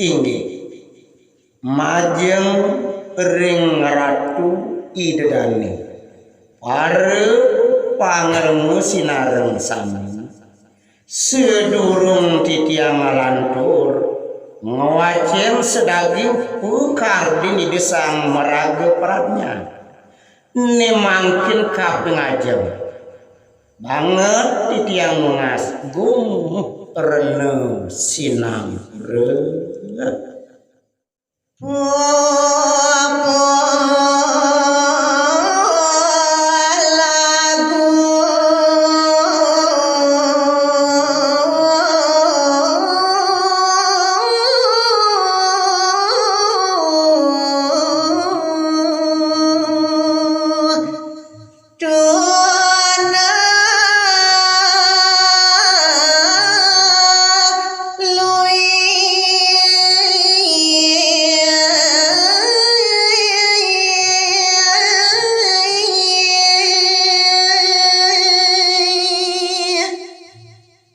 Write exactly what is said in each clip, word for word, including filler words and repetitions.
Inggih, majeng ring Ratu Ida Dane. Para pangrengga sinareng sami, sadurung titiang nglantur ngwacén sadaging pakardin Ida Sang Maraga Pradnyan, né mangkin kaping ajeng banget titiang nunas gung rena sinampura. Tuna lui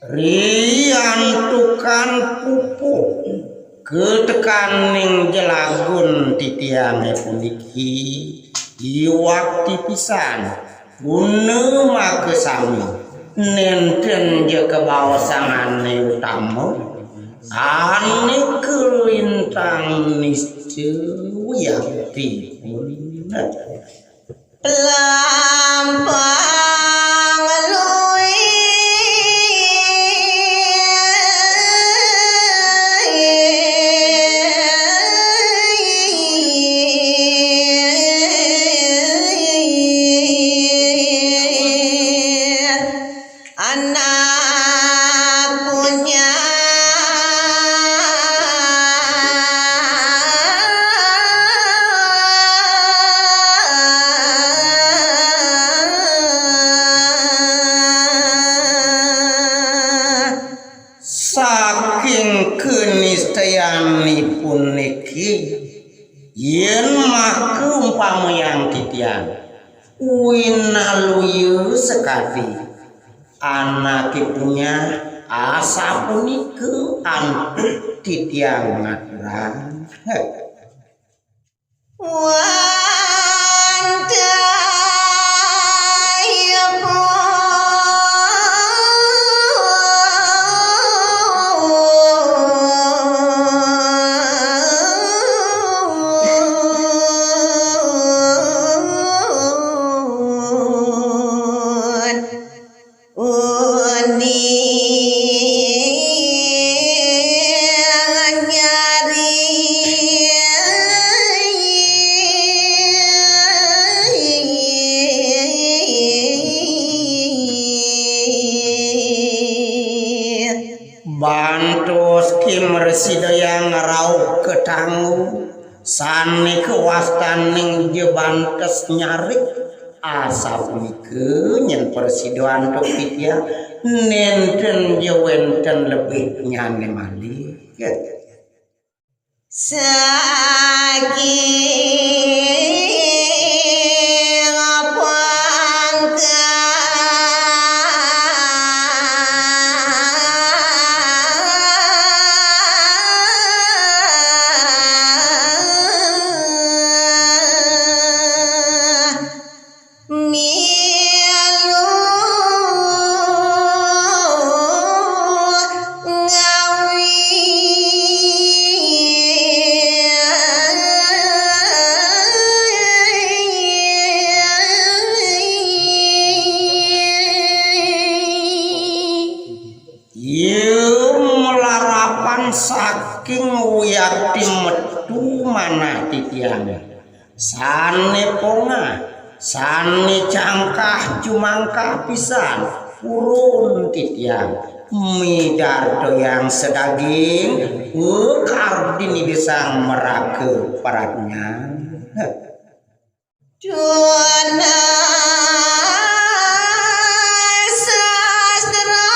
riantukan pupuh katekaning jelagun titiangé puniki, iwakti pisan, guna makasami, nénten ja kabaosangané utama, ané kalintang nista wiakti. Lampang lui. Anak punya saking kenistayanipun niki, yén maka umpamayang titiang winaluya sakadi anaké punya asapunika antuk titiang ngaturang. Wantah Uning nyari. Bantos ki mrasidayang rauh katanggu, sané kawastaning jebantes nyarik, asapunika nyén prasida antuk titiang, nénten ja wénten lebihnyané malih. Saking pangkat milu ngawi. Iya malarapan saking wiakti metu manah titiangé. Sané pongah, sané cangkah jumangkah pisan, purun titiang midartayang sadaging pakardin Ida Sang Maraga Pradnyan. Tuna sastra.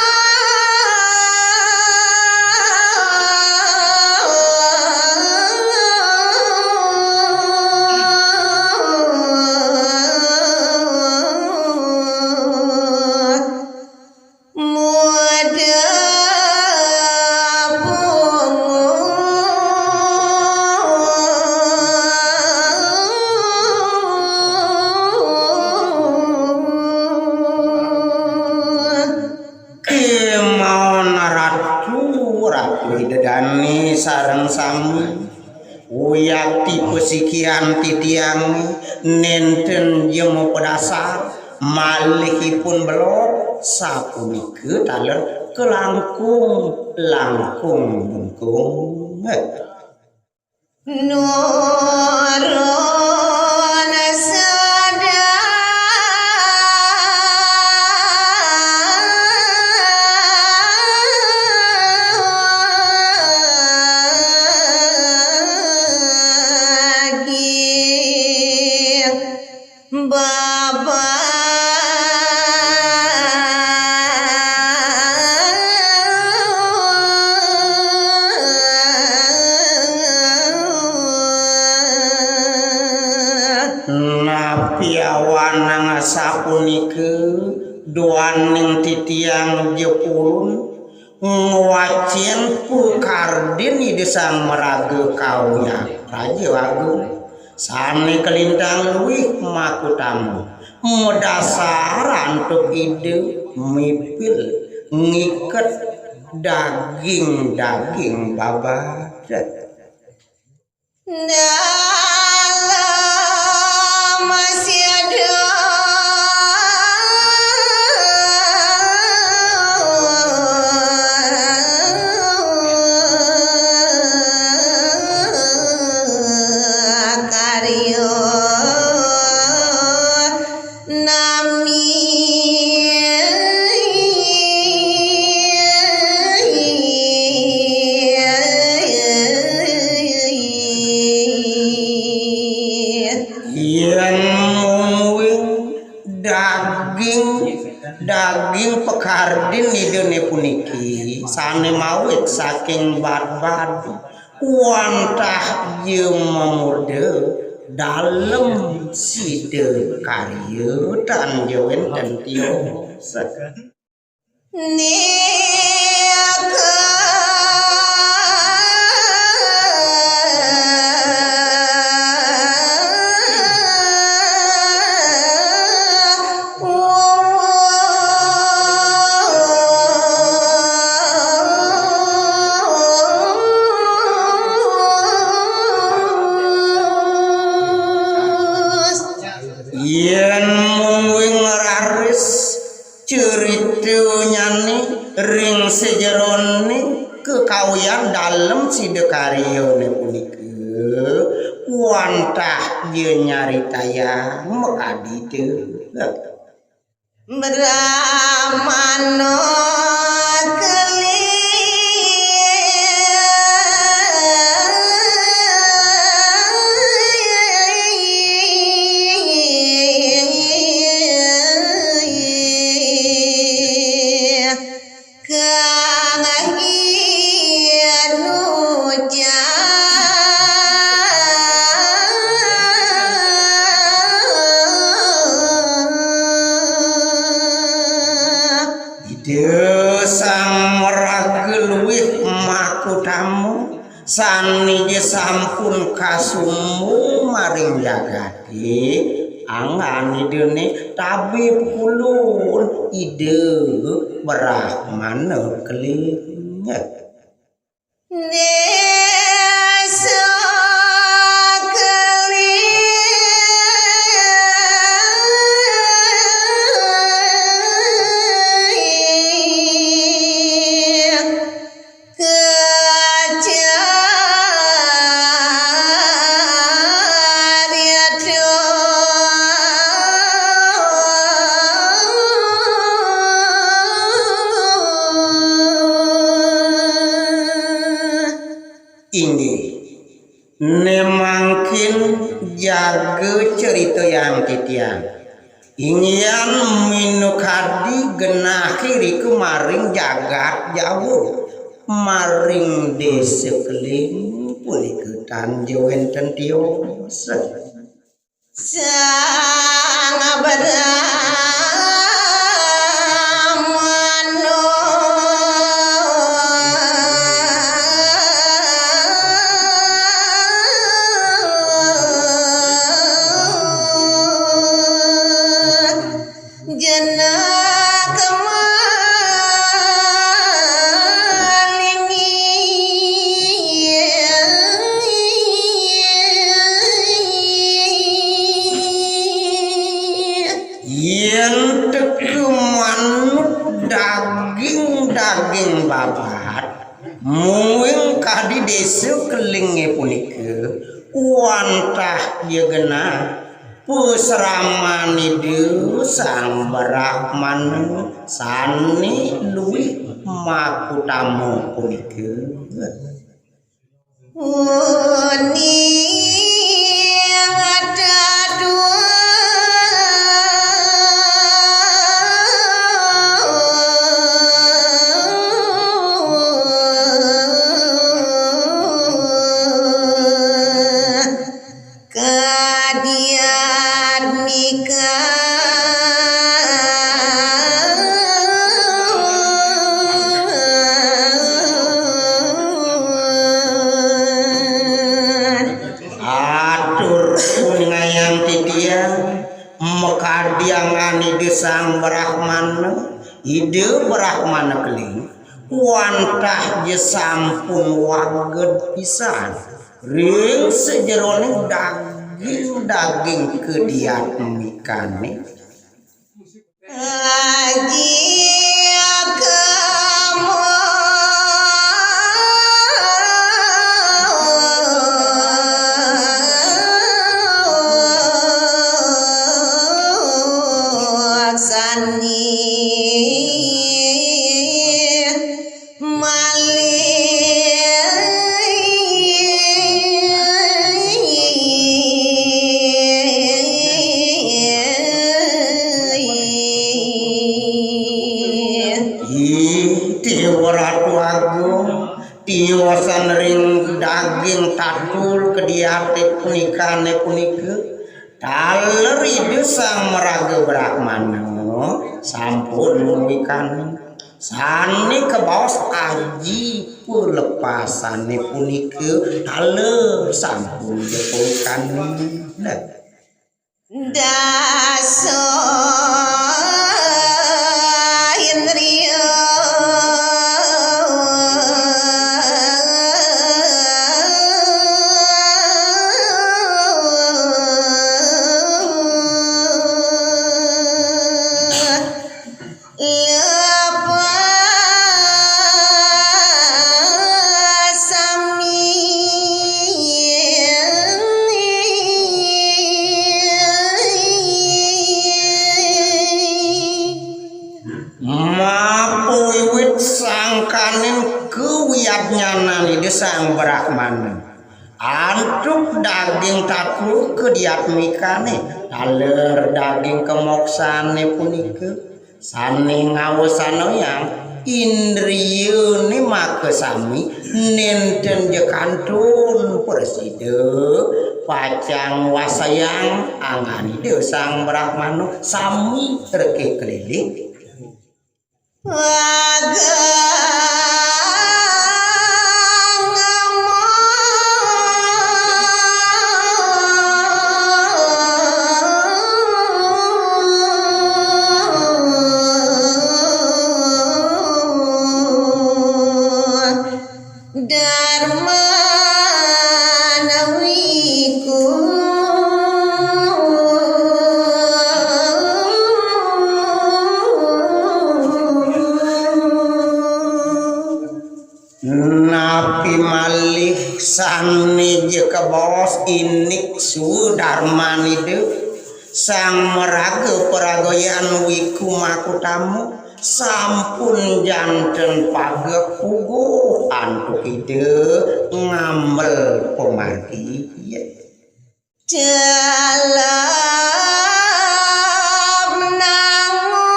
Muda pungu. Ida dane sareng sami, wiakti pasikian titiang nenten jema pedasar, malihipun belor, sapunika taler kalangkung langkung bengkung. Nuruun sada Baba. Napi awanang sapunika duaning titiang jepurun ngwacen pakardin Ida Sang Maraga Kawya Raja Agung sane kalintang luih makutama madasar antuk Ida mipil ngiket daging-daging babad. Dalem sida karya nami. Yen mungguing daging, daging pakardin Idane puniki sane mawit saking badbad wantah ja mamurda dalem sida karya tan ja wenten tios. Nika Yen mung wing raris critanyane ring sajeroning kakawian dalem sida karyane punika, wantah ja nyaritayang makadi te. Brahmana keli. Kang Ian ucap. Ida Sang Maraga Luih makutama. Sanija sampun kasumbung maring jagate, anggan Idane tabib kulun Ida Brahmana Keling. Desa Keling. Kacarita. Inggih, ne mangkin jaga critayang titiang. Inggihan minakadi genah irika maring jagat Jawa, maring Desa Keling punika tan ja wenten tios. Sang Brahmana. Janaka malingi. Papat, mungguing kadi désa Kelingé punika wantah ja genah pasraman Ida Sang Brahmana sané luih makutama punika. Kadiatmika. Atur kuningayang titiang makadiangan Ida Sang Brahmana, Ida Brahmana Keling, wantah ja sampun wagéd pisan ring sajeroning daging-daging kadiatmikané. Aji kemo sani malih. Ih, Déwa Ratu Agung, tiosan ring daging tatul kadiaté punikané punika, taler Ida Sang Maraga Brahmana sampun ngwikaning. Sané kabaos aji pelepasané punika taler sampun ja pawikaning. Nah. Dasa indriya. Lepas sami. Mapawiwit sangkaning kawiyadnyanan Ida Sang Brahmana. Antuk daging tatul kadiatmikané, taler daging kamoksané punika, sané ngawasanayang indriyané makasami, nénten ja kantun prasida, pacang wasayang anggan Ida Sang Brahmana sami rekik keliling. Darmana wiku. Napi malih sané ja kabaos indik sudarmanida Sang Maraga Paragayan Wiku Makutama. Sampun janten pageh puguh antuk Ida ngamel pamargi. Dalem nangun.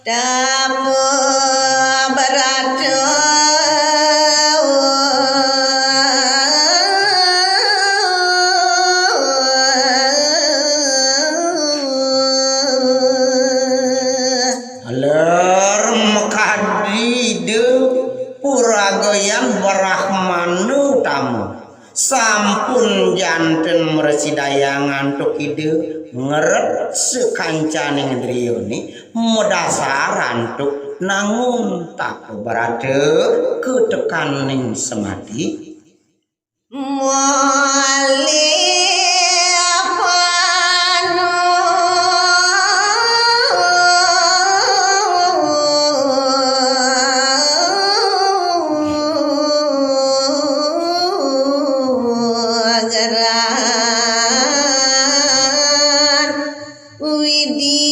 Tapa brata. Ler makadi Ida Paragayan Brahmana Utama. Sampun janten mrasidayang antuk Ida ngeret sakancaning indriyané madasar antuk nangun tapa brata katekaning samadi. Malih panu geran Widi.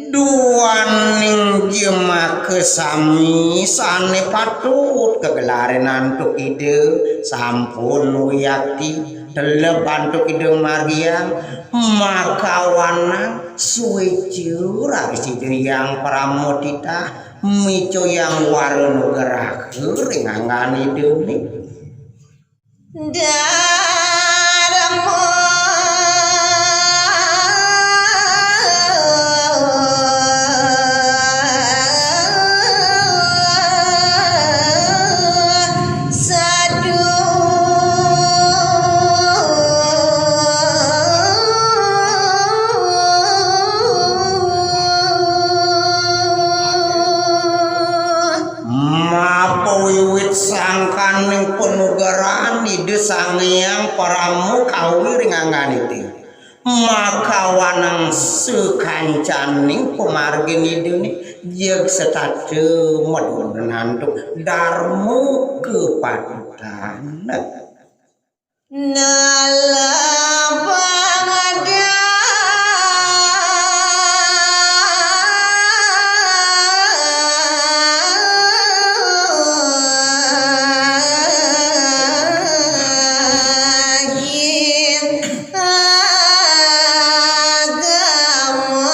Duaning jemaka sami sane patut kagelarin antuk Ida sampun wiakti teleb antuk Ida margiang makawanang sueca raris Ida Hyang Parama titah micayang wara nugraha ring anggan Idane. Darma. Sadu. Mapawiwit sangkaning panugrahan Ida Sang Hyang Parama kawi ring anggan Ida. Makawanang sakancaning pamargin Idane jeg setata madurna antuk darma kapatutan. Nalabang daging agama.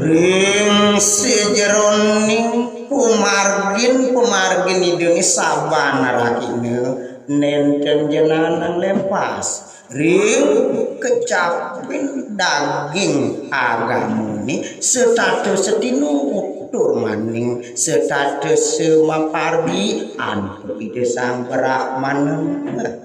Ring sajeroning pamargin-pamargin Idane saban rahina nenten jenengan lepas ring kecapin daging agamane setata setinutur maning setata semapargi antuk Ida Sang Brahmana.